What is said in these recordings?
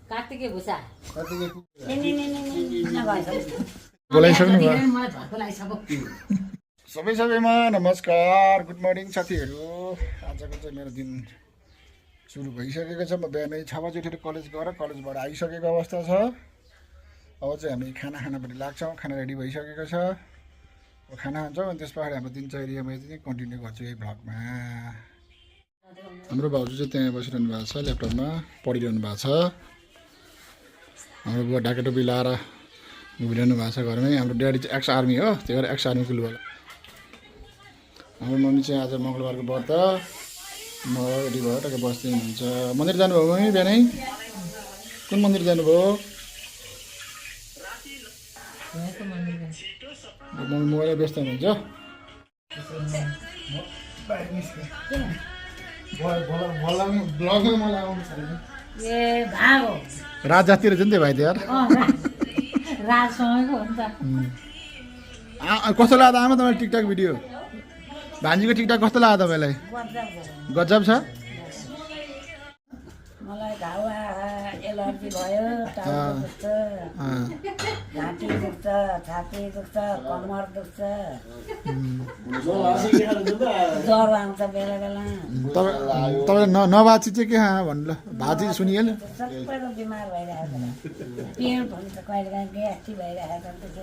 कार्तिके भुसा सबैमा नमस्कार, गुड मर्निङ साथीहरू। आजको चाहिँ मेरो दिन सुरु भइसकेको छ। म बिहानै 6 बजी उठेर कलेज गएर कलेजबाट आइसकेको अवस्था छ। अब चाहिँ हामी खाना खानपट्टि लाग्छौँ। खाना रेडी भइसकेको छ। अब खाना खान्छौँ अनि त्यस पछाडि हाम्रो दिनचर्या मैले चाहिँ कन्टिन्यू गर्छु यही भ्लगमा। हाम्रो भाउजू चाहिँ त्यहाँ बसिरहनु भएको छ, ल्यापटपमा पढिरहनु भएको छ। हाम्रो बुवा ढाकेटोपी लाएर घुमिरहनु भएको छ घरमै। हाम्रो ड्याडी चाहिँ एक्स आर्मी हो, त्यही भएर एक्स आर्मीको लुगा। हाम्रो मम्मी चाहिँ आज मङ्गलबारको व्रत म रेडी भयो टक्कै बस्दै हुनुहुन्छ। मन्दिर जानुभयो मम्मी बिहानै? कुन मन्दिर जानुभयो? मम्मी मोबाइल व्यस्त हुनुहुन्छ। रात जातिर छ नि त्यो भाइ त यार। कस्तो लाग्यो आमा तपाईँलाई टिकटक भिडियो? भान्जीको टिकटक कस्तो लाग्यो तपाईँलाई? गजब छ। मलाई घाउ एलर्जी भयो, टाउको दुख्छ, घाँटी दुख्छ, छाती दुख्छ, कम्मर दुख्छ, ज्वरो आउँछ बेला बेला। तपाईँ नबाची चाहिँ के भन्नु ल? भाजी सुनिहाल्यो। सबै बिमार भइरहेको छ। पेट भन्छ कहिले काहीँ ग्यास्ट्रिक भइरहेको छ।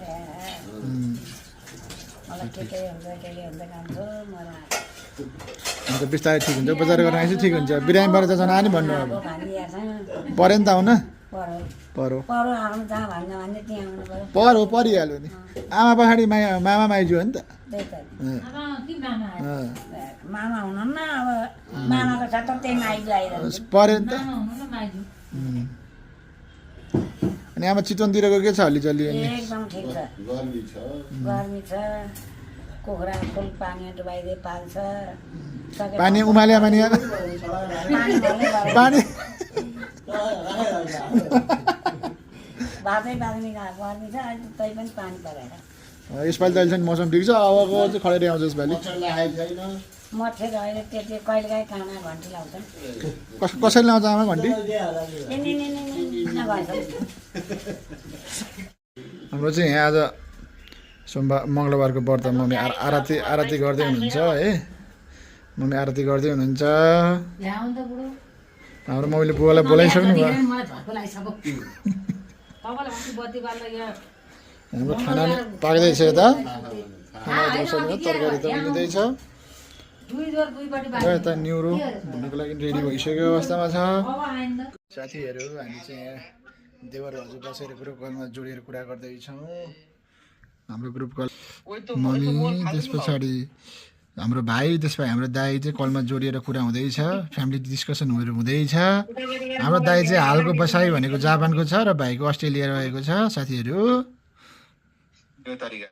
मलाई के हुन्छ कान्छो मलाई अन्त बिस्तारै ठिक हुन्छ। उपचार गर्न आएपछि ठिक हुन्छ। बिरामीबाट जान आयो नि भन्नु अब पऱ्यो नि त आउन। परो आउनु जहाँ भन्न भने त्यहाँ आउनु पर्यो। परो परिहाल्यो नि। आमा पछाडि मामा माइजू हो नि त। त्यही त मामा हुनुहुन्न। अब मामाको छ त त्यही माइजू आइरहन्छ। पऱ्यो नि त। अनि आमा चितवनतिरको के छ हल्लीचल्ली? एकदम ठिक छ। गर्मी छ। कुखुरा फुल पानी डुबाइदिए पाल्छ। पानी उमाले पानी पानी भातै बाँध्ने गर्मी छ। अहिले तै पनि पानी परेर यसपालि त अहिलेसम्म मौसम ठिक छ। अबको चाहिँ खडेरी आउँछ यसपालि। मच्छर अहिले त्यति कहिले काहीँ काना घन्टी लाउँछन्। कसरी लाउँछ आमा घन्टी? हाम्रो चाहिँ यहाँ आज सोमबार मङ्गलबारको व्रत मम्मी आरती गर्दै हुनुहुन्छ है। मम्मी आरती गर्दै हुनुहुन्छ। हाम्रो मम्मीले बुवालाई बोलाइसक्नु भयो। हाम्रो खाना पाक्दैछ यता। खाना तरकारी त बनिँदैछ। यता न्युरो भन्नुको लागि रेडी भइसकेको अवस्थामा छ। साथीहरू हामी चाहिँ यहाँ देवर हजुर बसेर ग्रुप कलमा जोडिएर कुरा गर्दैछौँ। हाम्रो ग्रुप कल मम्मी, त्यस पछाडि हाम्रो भाइ, त्यसपछि हाम्रो दाई चाहिँ कलमा जोडिएर कुरा हुँदैछ। फ्यामिली डिस्कसनहरू हुँदैछ। हाम्रो दाई चाहिँ हालको बसाइ भनेको जापानको छ र भाइको अस्ट्रेलिया रहेको छ साथीहरू।